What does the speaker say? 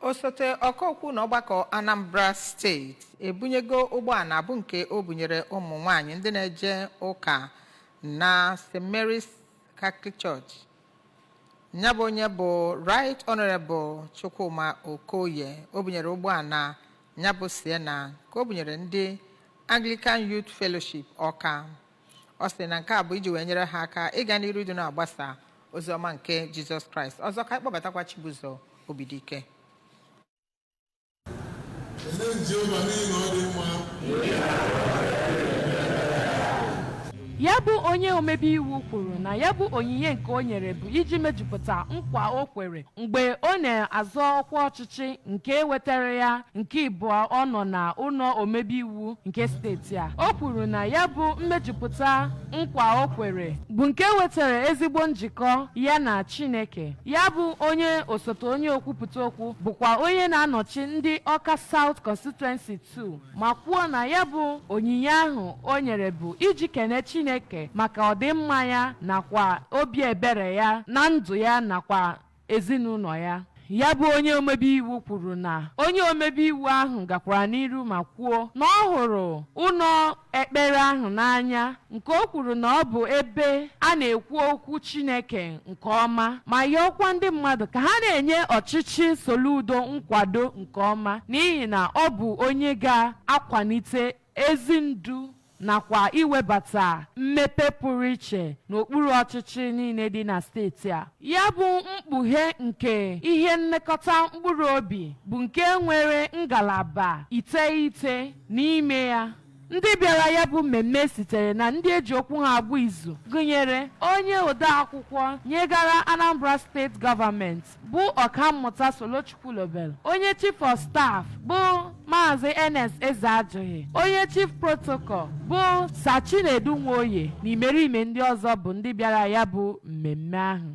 Osote ọkaokwu na ọgbakọ Anambra Steeti ebunyego ụgbọala bụ nke o bunyere ụmụ nwanyị ndị na-eje ụka na St. Mary's Catholic Church. Ya bụ onye bụ Right Honorable Chukwuma Okoye. O bunyere ụgbọala ya bụ Sienna ka o bunyere ndị Anglican Youth Fellowship Ọka. Ọ sị na nke a bụ iji wee nyere ha aka ịga n'iru ịdị na-agbasa ozi ọma nke Jizọs Kraịst. Ọzọ, ka anyị kpọbatakwa Chibụzọ Obidike. Ele Jehova n'ihi na ọ dị mma. Ya bụ onye omebe iwu kwuru na ya bụ onyinye nke o nyere bụ iji mejupụta nkwa o kwere mgbe ọ na-azọ ọkwa ọchịchị nke wetara ya nke ịbụọ ọ nọ na ụlọ omebe iwu nke steeti a. O kwuru na ya bụ mmejupụta nkwa o kwere bụ nke wetara ezigbo njikọ ya na Chineke. Ya bụ onye osote onye okwupụta okwu bụkwa onye na-anọchi ndị Ọka South Constituency 2, ma kwuo na ya bụ onyinye ahụ o nyere bụ iji kene Chineke maka ọdịmma ya nakwa obi ebere ya na ndụ ya nakwa ezinụlọ ya. Ya bụ onye omebe iwu kwuru na onye omebe iwu ahụ gakwara n'iru ma kwuo na ọ hụrụ ụlọ ekpere ahụ n'anya, nke o kwuru na ọ bụ ebe a na-ekwu okwu Chineke nke ọma, ma yọọkwa ndị mmadụ ka ha na-enye ọchịchị Soludo nkwado nke ọma, n'ihi na ọ bụ onye ga-akwalite ezi ndu nakwa iwebata mmepe pụrụ iche n'okpuru ọchịchị niile dị na steeti a. Ya bụ mkpughe nke ihe nlekọta mkpụrụ obi bụ nke nwere ngalaba 9 n'ime ya. Ndị bịara ya bụ mmemme sitere na ndị eji okwu ha agba izu gụnyere onye odeakwụkwọ nyegara Anambra Steeti Gọọmenti bụ Ọkammụta Solo Chukwulobelu, onye Chief of Staff bụ Maazị Ernest Ezeajughi, onye Chief Protocol bụ Sir Chinedu Nwoye na imerime ndị ọzọ bụ ndị bịara ya bụ mmemme ahụ.